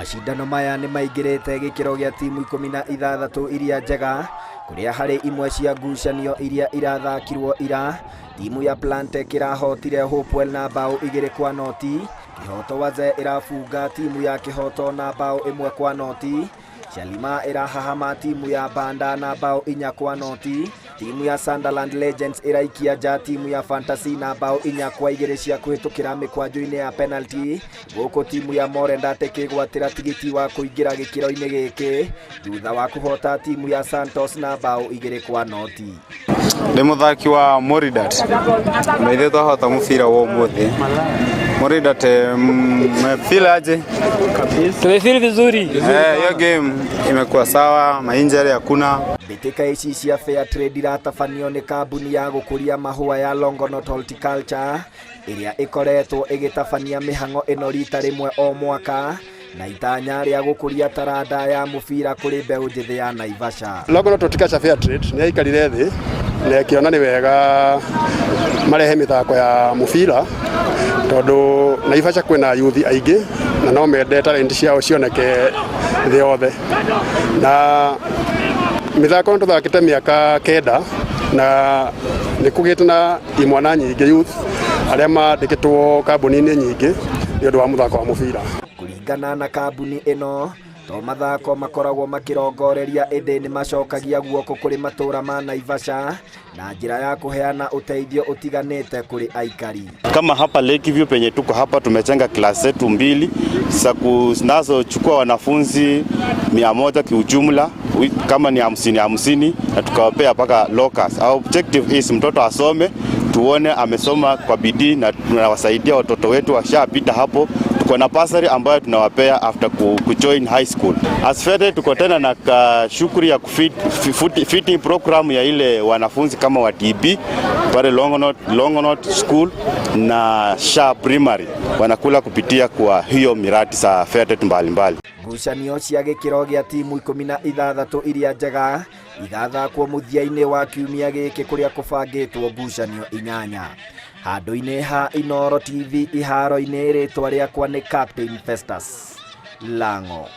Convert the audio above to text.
Macindano maya nĩ maingĩrĩte gĩkĩro gĩa timu 16 iria njega, kũrĩa harĩ imwe cia ngucanio iria irathakirwo ira, timu ya Plantec ĩrahotire Hopewell na mbaũ 2-0, Kĩhoto Wazee ĩrabunga timu ya Kĩhoto na mbaũ 1-0, Shalima ĩrahahama timu ya Banda na mbaũ 4-0, timu ya Sunderland Legends ĩraikia nja timu ya Fantasy na mbaũ 4-2 cia kũhĩtũkĩra mĩkwanjũ-inĩ ya penalty, gũkũ timu ya Morendat ĩkĩgwatĩra tigiti wa kũingĩra gĩkĩro-inĩ gĩkĩ thutha wa kũhota timu ya Santos na mbaũ 2-0. Ndĩ mũthaki wa Moridat na ithuĩ twahota mũbira wa ũmũthĩ. Moridat, mmefeel aje? Tumefeel vizuri. Eh, hiyo game imekuwa sawa, mainjury hakuna. Mbĩtĩka ici cia Fair Trade iratabanio nĩ kambuni ya gũkũria mahũa ya Longonot Horticulture ĩrĩa ĩkoretwo ĩgĩtabania mĩhang'o ĩno rita rĩmwe o mwaka na itanya rĩa gũkũria taranda ya mũbira kũrĩ mbeũ njĩthĩ ya Naivasha. Longonot Horticulture Fair Trade nĩ yaikarire thĩ na ĩkĩona nĩ wega marehe mĩthako ya mũbira tondũ Naivasha kwĩna yuthi aingĩ na no mende talent ciao cioneke thĩ yothe, na mĩthako nĩ tũthakĩte mĩaka 9 na nĩ kũgĩte na imwana nyingĩ, youth arĩa mandĩkĩtwo kambuni-inĩ nyingĩ nĩ ũndũ wa mũthako wa mũbira. Kũringana na kambuni ĩno, to mathako makoragwo makĩrongoreria, ĩndĩ nĩ macokagia guoko kũrĩ matũra ma Naivasha na njĩra ya kũheana ũteithio ũtiganĩte kũrĩ aikari. Kama hapa Lakeview penye tuko hapa, tumejenga class zetu mbili za zinazochukua wanafunzi 100 kiujumla, kama ni 50 50, na tukawapea mpaka lockers. Our objective is mtoto asome, tuone amesoma kwa bidii, na tunawasaidia watoto wetu washapita hapo. Tuko na bursary ambayo tunawapea after kujoin high school. As Fairtrade tuko tena na shughuli ya kufit, feeding program ya ile wanafunzi kama wa TB pale Longonot School na Sha Primary wanakula kupitia kwa hiyo miradi za Fairtrade mbalimbali. Ngucanio cia gĩkĩro gĩa timu 16 iria njega igathakwo mũthia-inĩ wa kiumia gĩkĩ, kũrĩa kũbangĩtwo ngucanio 8. Handũ-inĩ ha Inooro TV iharo-inĩ, rĩtwa rĩakwa nĩ Captain Festus Lango.